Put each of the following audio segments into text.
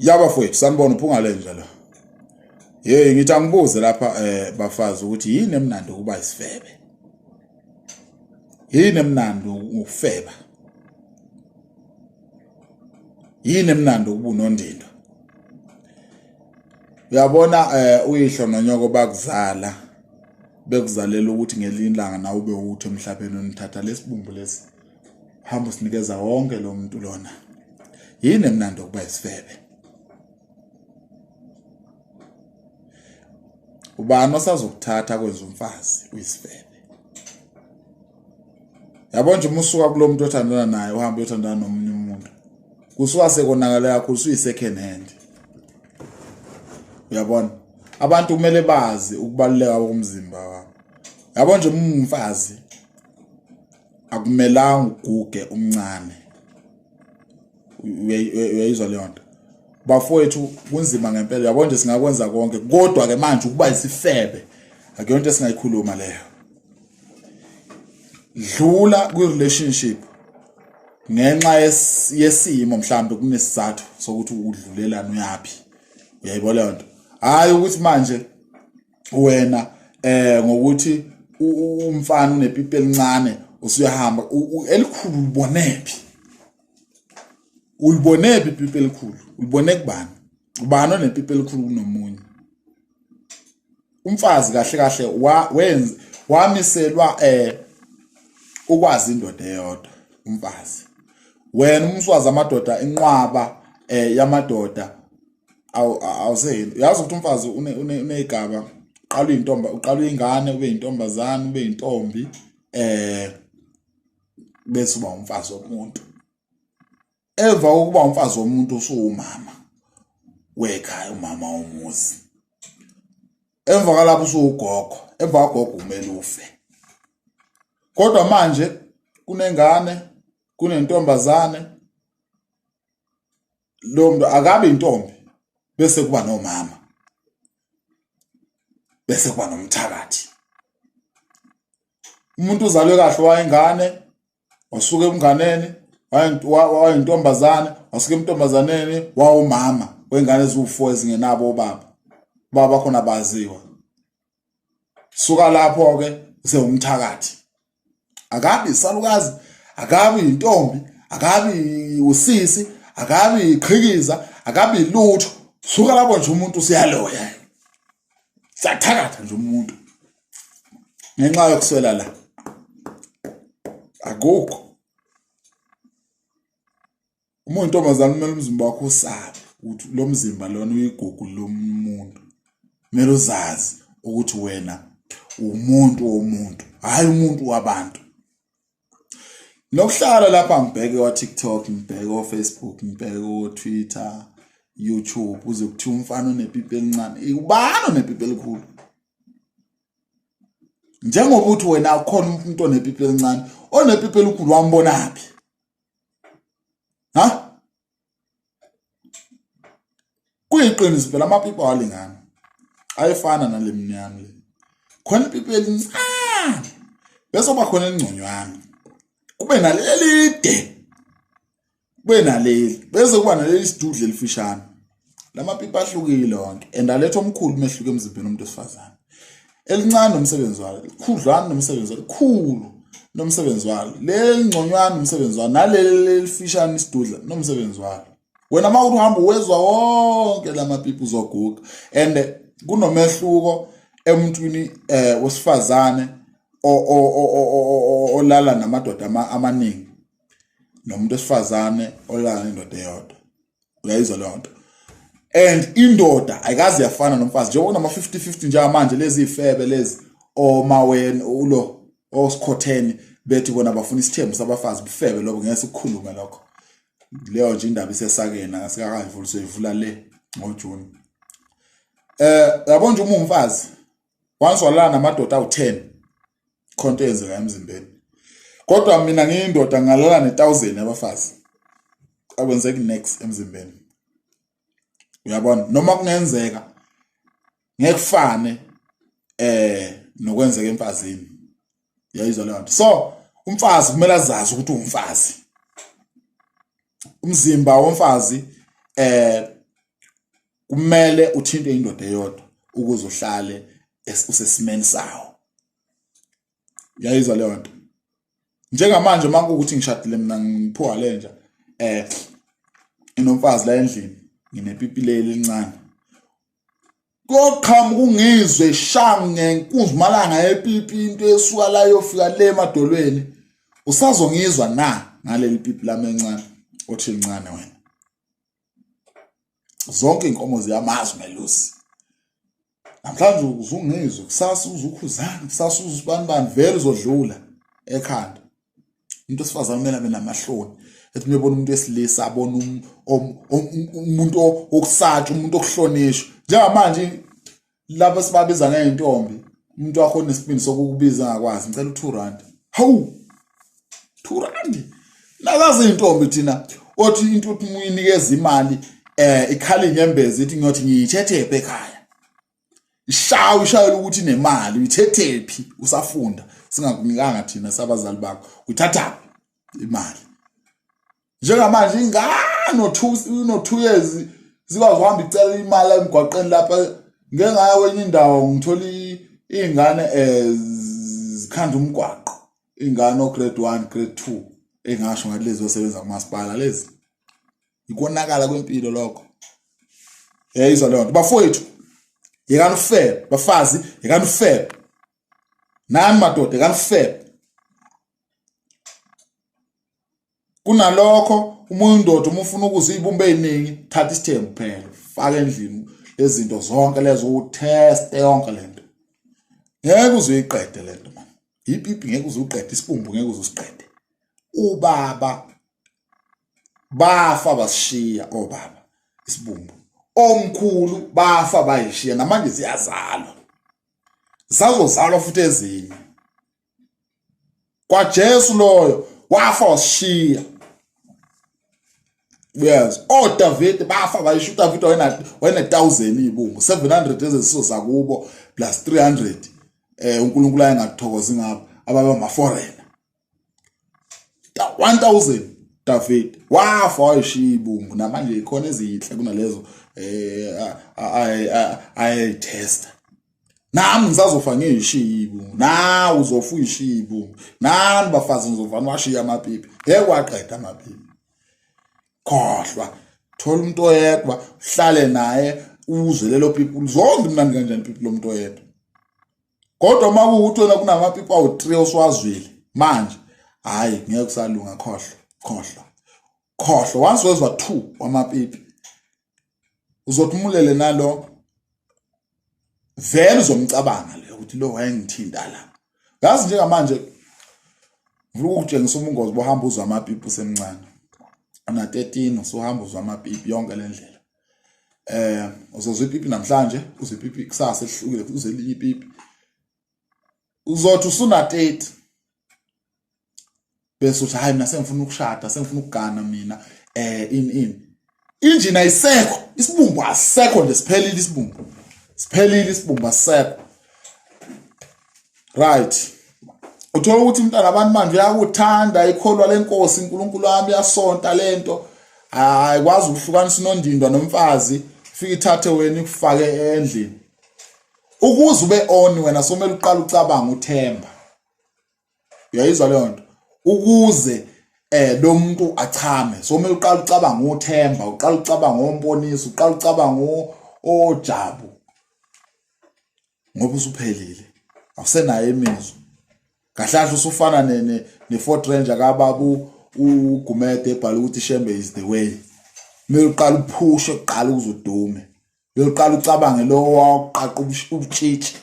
Ya bafowethu sanibona uphunga lenja la. Hey ngithi angibuze lapha bafazi ukuthi yini emnandi ukuba isifebe. Yini emnandi ukufeba? Yini emnandi ukuba unondindo? Uyabona uyihlo nonyoko bakuzala bekuzalela ukuthi ngelinye ilanga nawe ube uthi emhlabeni unithatha lesibumbu lesi hamba usinikeza wonke lo muntu lona. Yini emnandi ukuba isifebe? Ubani osazokuthatha kwenza umfazi uyisifebe? Yabo nje uma usuka kulo muntu othandana naye uhambe uyothandana nomunye umuntu, kusuka sekonakala kakhulu, usuyi-second hand. Uyabona, abantu kumele bazi ukubaluleka komzimba wabo. Yabo nje uma ungumfazi akumelanga uguge umncane. Uyayizwa leyo nto bafowethu? Kunzima ngempela. Yabo nje singakwenza konke, kodwa ke manje ukuba isifebe akuyonto esingayikhuluma leyo. Dlula kwi-relationship ngenxa yesimo, mhlawumbe kunesizathu sokuthi udlulelana uyaphi. Uyayibona leyo nto? Hhayi ukuthi manje wena ngokuthi umfana unepipi elincane usuyahamba elikhulu. Ulibonephi? Ulibonephi ipipi elikhulu? Ulibone kubani? Ubani onepipi elikhulu kunomunye? Umfazi kahle kahle wenza wamiselwa ukwazi indoda eyodwa umfazi. Wena umswazi amadoda inqwaba yamadoda awuseyini. Uyazi ukuthi umfazi unezigaba, uqala uyintomba, uqala uyingane, ube yintombazane, ube yintombi, bese uba umfazi womuntu. Emva kokuba umfazi womuntu usuwumama wekhaya, umama womuzi. Emva kwalapho usuwugogo, emva kwagogo kumele ufe. Kodwa manje kunengane, kunentombazane, lo muntu akabe intombi, bese kuba nomama, bese kuba nomthakathi. Umuntu uzalwe kahle wayengane, wasuka ebunganeni wayintombazane, wasuka emntombazaneni wawumama wengane eziwu-4 ezingenabo obaba, baba khona baziwa. Suka lapho-ke usewumthakathi, akabi isalukazi, akabi intombi, akabi usisi, akabi iqhikiza, akabi lutho. Suka lapho nje umuntu usiyaloya, siyathakatha nje umuntu ngenxa yokuswela la. Akukho uma uyintombazane kumele umzimba wakho usabe ukuthi lo mzimba lona uyigugu lomuntu. Kumele uzazi ukuthi wena umuntu womuntu, hhayi umuntu wabantu. Nokuhlala lapha ngibheke wa-TikTok, ngibheke o-Facebook, ngibheke o-Twitter, YouTube, kuze kuthiwa umfana onepipi elincane. Ubani onepipi elikhulu? Njengoba uthi wena ukhona umuntu onepipi elincane, onepipi elikhulu wambonaphi? Ha? Kuyiqiniso phela amapipi awalingani, ayefana nale mnyama le. Khona ipipi elincane, bese kuba khona elingconywana, kube naleli elide, kube naleli, bese kuba naleli sidudle elifishane. Lamapipi ahlukile wonke and aletha omkhulu umehluko emzimbeni womuntu wesifazane. Elincane nomsebenzi walo, likhudlwana nomsebenzi walo, likhulu nomsebenzi walo, leli ngconywana nomsebenzi walo, naleli elifishane isidudla nomsebenzi walo. Wena uma uthi uhamba uwezwa wonke lamapipi uzoguga. And kunomehluko emuntwini wesifazane olala namadoda amaningi nomuntu wesifazane olala nendoda eyodwa. Uyayizwa leyo nto? And indoda ayikaze yafana nomfazi. Njengoba kunama 50-50 njengamanje, lezi ifebe lezi omaweni ulo osikhotheni bethi bona bafuna isithembu sabafazi, bufebe lobo, ngeke sikukhulume lokho. Leyo nje indaba isesakeni, asikakayivuli, soyivula le ngoJune. Yabo nje uma umfazi once walala namadoda awu-10, khonto eyenzeka emzimbeni. Kodwa mina ngiyindoda ngalala ne-1000 yabafazi, akwenzeki next emzimbeni. Uyabona, noma kungenzeka ngeke kufane nokwenzeka emfazini. Uyayizwa leyo nto? So umfazi kumele azazi ukuthi uwumfazi. Umzimba womfazi Kumele uthinte indoda eyodwa ukuze uhlale usesimeni sawo. Uyayizwa leyo nto? Njengamanje uma kuwukuthi ngishadile mina ngiphuwa lenja inomfazi la endlini, nginepipi leli elincane. Koqhamuka ungizwe sha ngenkunzi malanga yepipi into esuka la yofika le emadolweni. Usazongizwa na ngaleli pipi lami encane othi lincane wena? Zonke inkomo ziyamazi umelusi. Namhlanje uzungizwe, kusasa uzukhuzana, kusasa uzubani bani, vele uzodlula ekhanda. Umuntu wesifazane kumele abe namahloni ethi uma ebona umuntu wesilisa abone umuntu wokusatsha, umuntu okuhlonishwa. Njengamanje laba sibabiza ngey'ntombi, umuntu wakho onesibindi sokukubiza engakwazi, ngicela u-2 rand. Hawu, 2 rand. Nakazi iy'ntombi thina othi into uthi uyinikeza imali ikhala inyembezi ithi ngiyothi ngiyithethephi ekhaya. Ishawe ishayela ukuthi inemali uyithethephi usafunda singakunikanga thina sabazali bakho, uyithathaphi imali? Njengamanje ingane no-2 years zikwazi ukuhamba icela imali emgwaqeni lapha. Ngeke ngaya kwenye indawo ngithola iy'ngane zikhanda umgwaqo, iy'ngane o-grade 1 grade 2 engasho ngathi lezi osebenza kumasipala lezi. Ikonakala kwempilo lokho. Yayizwa leyo nto bafowethu, yekani ufebe bafazi, yekani ufebe nani madoda, yekani ufebe. Kunalokho uma uyindoda, uma ufuna ukuze izibumbe eziningi, thatha isithembu phela, faka endlini lezinto zonke lezo, utheste yonke lento. Ngeke uze uyiqede lento man. Ipipi ngeke uze uqede, isibumbu ngeke uze usiqede. Ubaba bafa basishiya obaba isibumbu, omkhulu bafa bayishiya, namanje ziyazalwa, zazozalwa futhi ezinye. KwaJesu loyo wafa wasishiya. Yes, oDavid bafa bayishiya. uDavid wayena 1000 izibumbu, 700 ezeziso zakubo plus 300 uNkulunkulu ayengakuthokozi ngabo ababa ama foreigner. 1000 David wafa wayishiya ibumbu, namanje ikhona ezinhle kunalezo ayayitesta. Nami ngisazofa ngiyishiya ibumbu, nawe uzofa uyishiya ibumbu, nani bafazi ngizofa niwashiya amapipi. Ngeke waqeda amapipi, khohlwa. Thola umuntu oyedwa uhlale naye, uzwe lelo pipi zonke mnandi kanjani pipi lomuntu oyedwa. Kodwa uma kuwukuthi wena kunamapipi awu-3 oswazwile manje, hhayi ngeke kusalunga, khohlwa khohlwa khohlwa. Once wezwa 2 wamapipi uzothi umulele nalo, vele uzomcabanga le ukuthi lo wayengithinta la. Ngazi njengamanje ngifuna ukukutshengisa ubungozi bohamba uzwa amapipi usemncane, una 13 usuhamba uzwa amapipi yonke le ndlela. Uzozwa ipipi namhlanje, uzwe ipipi kusasa ehlukile, uzwe elinye ipipi. Uzothi usuna 30 bese uthi hayi mina sengifuna ukushada, sengifuna ukugana mina, ini injini ayisekho, isibumbu asisekho nje, siphelile isibumbu, siphelile isibumbu asisekho. Right, uthola ukuthi umntana abantu manje uyakuthanda, ikholwa lenkosi uNkulunkulu wami, uyasonta lento, ayikwazi ukuhlukanisa unondindwa nomfazi, fika ithathe wena ikufake endlini. Ukuze ube on wena somele uqale ucabanga uthemba. Uyayizwa leyo nto? Ukuze lo muntu achame somele uqale ucabanga uthemba, uqale ucabanga omboniso, uqale ucabanga ojabu, ngoba usuphelile, awusenayo imizwa. Kahle kahle usufana ne-Ford Ranger kababa uGumede ebhala ukuthi Shembe is the way. Kumele uqale uphushe kuqala ukuze udume. Kumele uqale ucabange lo wakuqaqa ubutshitshi,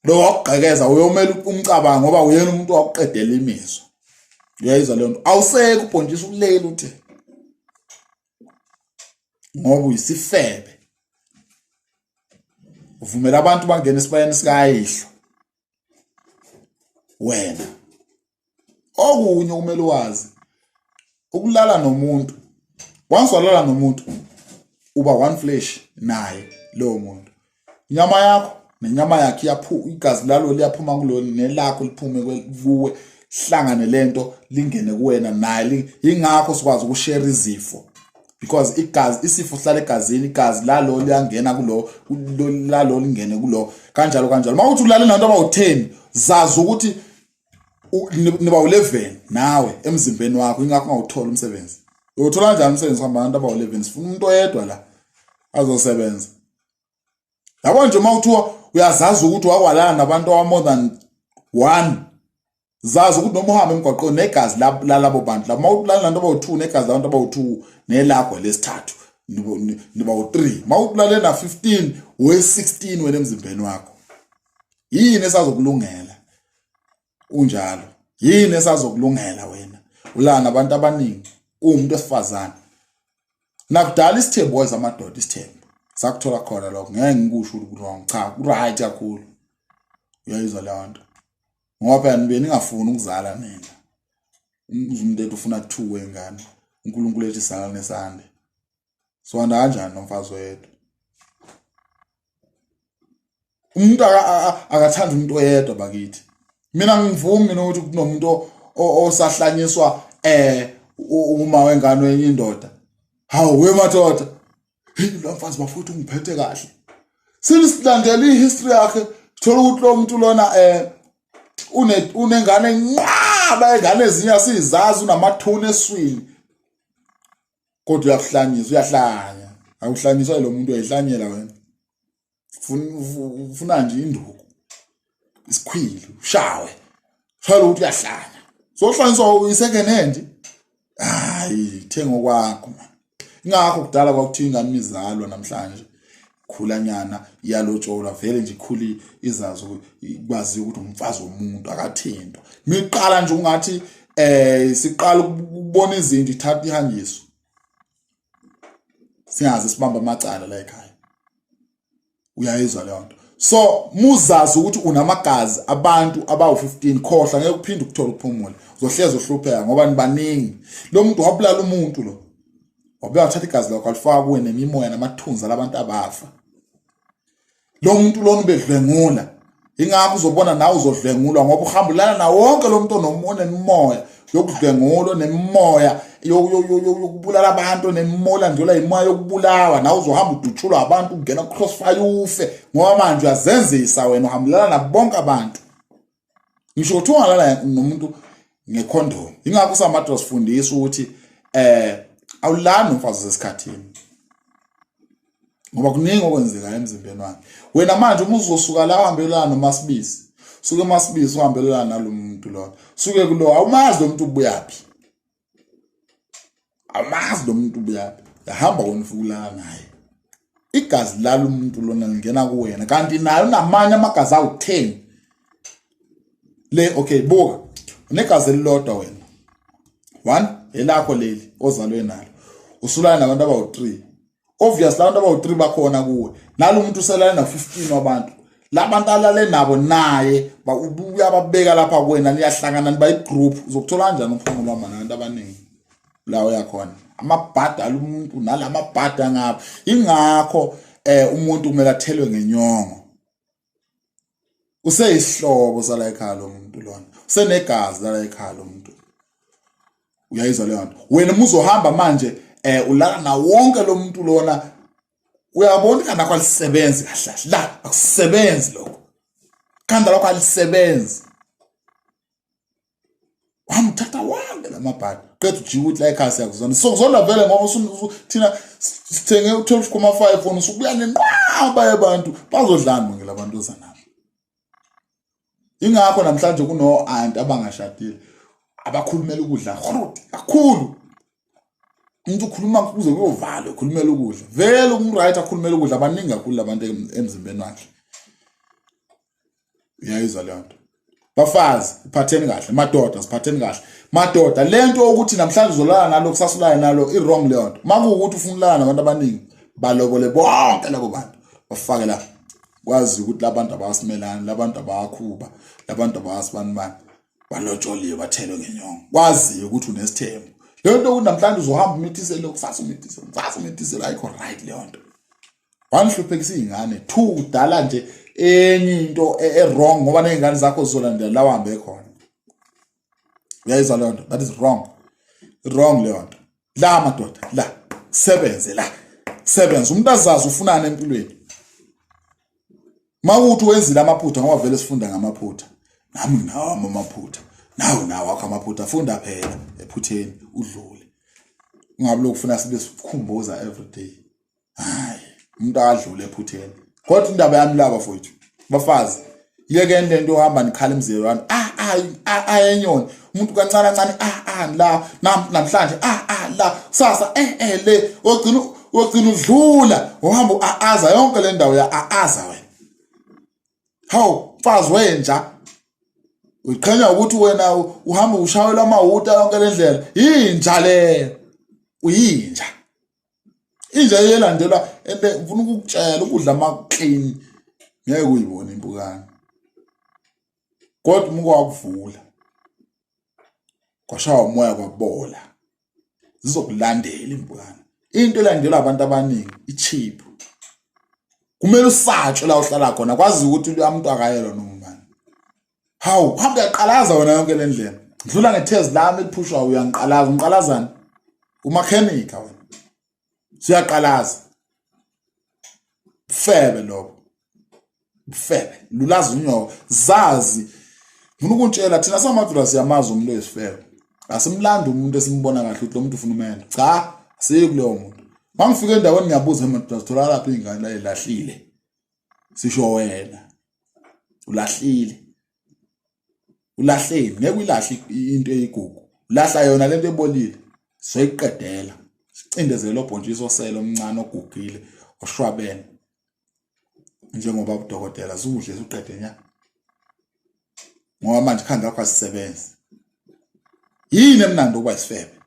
lo wakugqekeza, uyomela umcabango ngoba uyena umuntu wakuqedela imizwa. Uyayizwa leyo nto? Awusekho ubhontshisa ukuleli uthi ngoba uyisifebe, uvumela abantu bangene esibayeni sikayihlo wena. Okunye okumele wazi, ukulala nomuntu, once walala nomuntu uba one flesh naye lowo muntu. Inyama yakho nenyama yakhe iyaphuma, igazi lalo liyaphuma kulona nelakho liphume kuwe, hlangane lento lingene kuwena naye. Yingakho sikwazi ukushare izifo, Because igazi, isifo sihlala egazini, igazi lalo liyangena kulo, lalo lingene kulo, kanjalo kanjalo. Uma uthi ulale nabantu abawu-10, zazi ukuthi niba u-11 nawe emzimbeni wakho, ingakho ungawuthola umsebenzi. Uyothola kanjani umsebenzi uhamba nabantu abawu-11? Sifuna umuntu oyedwa la azosebenza. Yabo nje, uma kuthiwa uyazazi ukuthi wakwalana nabantu awa more than one, zazi ukuthi noma uhamba emgwaqweni negazi lalabo bantu labo, uma ulala nabantu abawu-2, negazi labantu abawu-2 nelakho lesithathu, niba u-3. Uma ulale na-15, we-16 wena emzimbeni wakho. Yini esazokulungela unjalo? Yini esazokulungela wena ulala nabantu abaningi uwumuntu wesifazane? Nakudala isithembu weza amadoda, isithembu sakuthola khona lokho. Ngeke ngikusho ukuthi wrong, cha, ku-right kakhulu. Uyayizwa leyo nto? Ngoba phela nibe ningafuni ukuzala nina. Umuntu ethi ufuna 2 wengane, uNkulunkulu ethi sala nesande. Siwanda kanjani nomfazi oyedwa? Umuntu akathanda umuntu oyedwa bakithi. Mina ngivumi mina ukuthi kunomuntu osahlanyiswa uma wengane wenye indoda. Hawu we madoda, hey, lo mfazi bafowethu ungiphethe kahle. Sithi silandela ihistory yakhe, thola ukuthi lo muntu lona unengane nqaba, ingane ezinye asizazi, unamathuna eswini, kodwa uyakuhlanyisa. Uyahlanya, awuhlanyiswa lo muntu, uyayihlanyela wena. Ufuna nje induku, isikhwili, ushawe, thola ukuthi uyahlanya. Sohlanyiswa i-second hand, hayi, thenga okwakho man. Ingakho kudala kwakuthiwa ingane imizalwa namhlanje khulanyana iyalotsholwa vele nje, ikhuli izazi, kwazi ukuthi umfazi womuntu akathintwa. Miqala nje ungathi siqala ukubona izinto, ithatha ihanjiswa, singaze sibambe amacala la ekhaya. Uyayizwa leyo nto? So muzazi ukuthi unamagazi abantu abawu-15, khohlwa, ngeke uphinde ukuthola ukuphumula, uzohlezi uhlupheka ngoba nibaningi. Lo muntu wabulala umuntu lo, wabuya wathatha igazi lakho alifaka kuwe, nemimoya namathunzi alabantu abafa. Lo muntu lona ubedlwengula, ingakho uzobona nawe uzodlwengulwa, ngoba uhamba ulala nawo wonke lo muntu onemimoya yokudlwengula, nemimoya yokubulala abantu, nemimoya landelwa imoya yokubulawa. Nawe uzohamba udutshulwa abantu, ungena crossfire, ufe, ngoba manje uyazenzisa wena, uhamba ulala nabo bonke abantu. Ngisho ukuthi ungalala nomuntu ngekhondom. Ingakho samadoda sifundisa ukuthi awulali nomfazi osesikhathini, ngoba kuningi okwenzekayo emzimbeni wakhe. Wena manje uma uzosuka la uhambelana noMasibisi, suke eMasibisi uhambelana nalo muntu lona, suke kulo, awumazi lo muntu ubuyaphi, awumazi lo muntu ubuyaphi, yahamba wena ufike ulala naye, igazi lalo muntu lona lingena kuwena, kanti naye unamanye amagazi awu-10 le. Okay, buka, unegazi elilodwa wena, one elakho leli ozalwe nalo, usulana nabantu abawu-3. Obvious, labantu abawu-3 bakhona kuwe, nalo muntu uselale na-15 wabantu. Labantu alale nabo naye uyababeka lapha kuwena, niyahlangana, niba i-group. Uzokuthola kanjani umphumulo wama nabantu abaningi la uyakhona? Amabhada alomuntu nalamabhada ngapha. Ingakho umuntu kumele athelwe ngenyongo. Useyisihlobo sala ekhaya lo muntu lona, usenegazi lala ekhaya lo muntu. Uyayizwa leyo nto? Wena uma uzohamba manje ulala na wonke lo muntu lona, uyabona ikhanda lakho alisebenzi kahle kahle la, akusebenzi lokho, ikhanda lakho alisebenzi. Wamthatha wonke lamabhadi, qeda ujika ukuthi la ekhaya siyakuzona, sokuzona vele, ngoba thina sithenge u-12,5, wona usubuya nenqwaba yabantu. Bazodlani bonke labantu oza nabo? Ingakho namhlanje kuno-anti abangashadile abakhulumela ukudla hrut kakhulu. Umuntu ukhuluma kuze kuyovalwa, ukhulumela ukudla. Vele umright akhulumela ukudla, abaningi kakhulu labantu emzimbeni wakhe. Uyayizwa leyo nto? Bafazi, iphatheni kahle. Madoda, siphatheni kahle madoda. Lento ukuthi namhlanje uzolala nalo, kusasa ulala nalo, i-wrong leyo nto. Makuwukuthi ufuna ulala nabantu abaningi, balobole bonke labo bantu, bafake la, kwazi ukuthi labantu abasimelani, labantu abakhuba, labantu abasibani bani, balotsholiwe, bathelwe ngenyongo, kwaziyo ukuthi unesithembu. Leyo nto ukuthi namhlanje uzohamba umithise lo, kusasa umithise, kusasa umithise lo, ayikho right leyo nto. One, hluphekisa iy'ngane. Two, udala nje enye into e-wrong, ngoba ney'ngane zakho zizolandela la uhambe khona. Uyayizwa leyo nto? That is wrong, wrong leyo nto. La madoda la, Sebenze la, sebenze. Umuntu azazi ufunani empilweni. Mawuthi wenzile amaphutha, ngoba vele sifunda ngamaphutha, nami nginawo amaphutha, nawe nawo akho amaphutha. Funda phela ephutheni udlule, ungabe lokufuna sibe sikhumbuza every day. Hayi, umuntu akadlule ephutheni. Kodwa indaba yami laba mfowethu, bafazi, yekeni lento yohamba nikhala emzini wami. Ah ah ah ah, enyoni umuntu kancane kancane, ah ah la namhlanje, ah ah la kusasa, eh eh le, ogcina udlula uhamba uaza yonke le ndawo ya aaza wena. Hawu mfazi wenja, uqhenya ukuthi wena uhamba ushayela amawuta yonke le ndlela. Yinja leyo, uyinja, inja eyelandelwa. Ende ngifuna ukukutshela, ukudla ama-clean ngeke uyibone impukane, kodwa uma kwakuvula kwashaya umoya kwabola, zizokulandela impukane. Into elandelwa abantu abaningi i-cheap. Kumele usatshwe la uhlala khona, kwazi ukuthi umuntu akayelwa noma ubani. Hawu, hamba uyaqalaza wena yonke le ndlela, ndlula ngethezi lami eliphushwayo, uyangiqalaza. Ungiqalazani? Umakhenika wena, siyaqalaza. Bufebe lobo, bufebe. Lulaza unyoko zazi. Ngifuna ukuntshela, thina samadoda siyamazi umuntu oyisifebe. Asimlandi umuntu esimbona kahle ukuthi lo muntu ufuna umendo. Cha, siyi kulowo muntu. Mangifika endaweni ngiyabuza, madoda, zitholakala lapha iy'ngane la elahlile? Sisho wena ulahlile. Ulahleni? Ngeke uyilahle into eyigugu, ulahla yona lento ebolile. Soyiqedela, sicindezele obhontshisi osele omncane ogugile oshwabene njengoba udokotela, siwudle siqede nya, ngoba manje ikhanda lakho asisebenzi. Yini emnandi ukuba isifebe?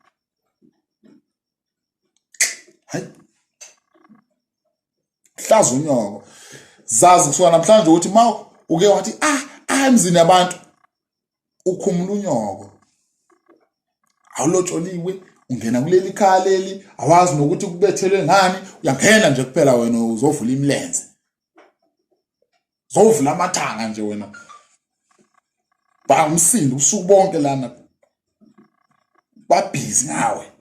Hayi, hlaza unyoko. Zazi kusuka namhlanje ukuthi ma uke wathi ah ah emzini yabantu, ukhumula unyoko. Awulotsholiwe, ungena kuleli khaya leli, awazi nokuthi kubethelwe ngani. Uyangena nje kuphela wena uzovula imilenze, uzovula amathanga nje wena, banga umsindo ubusuku bonke lana, babhizi ngawe.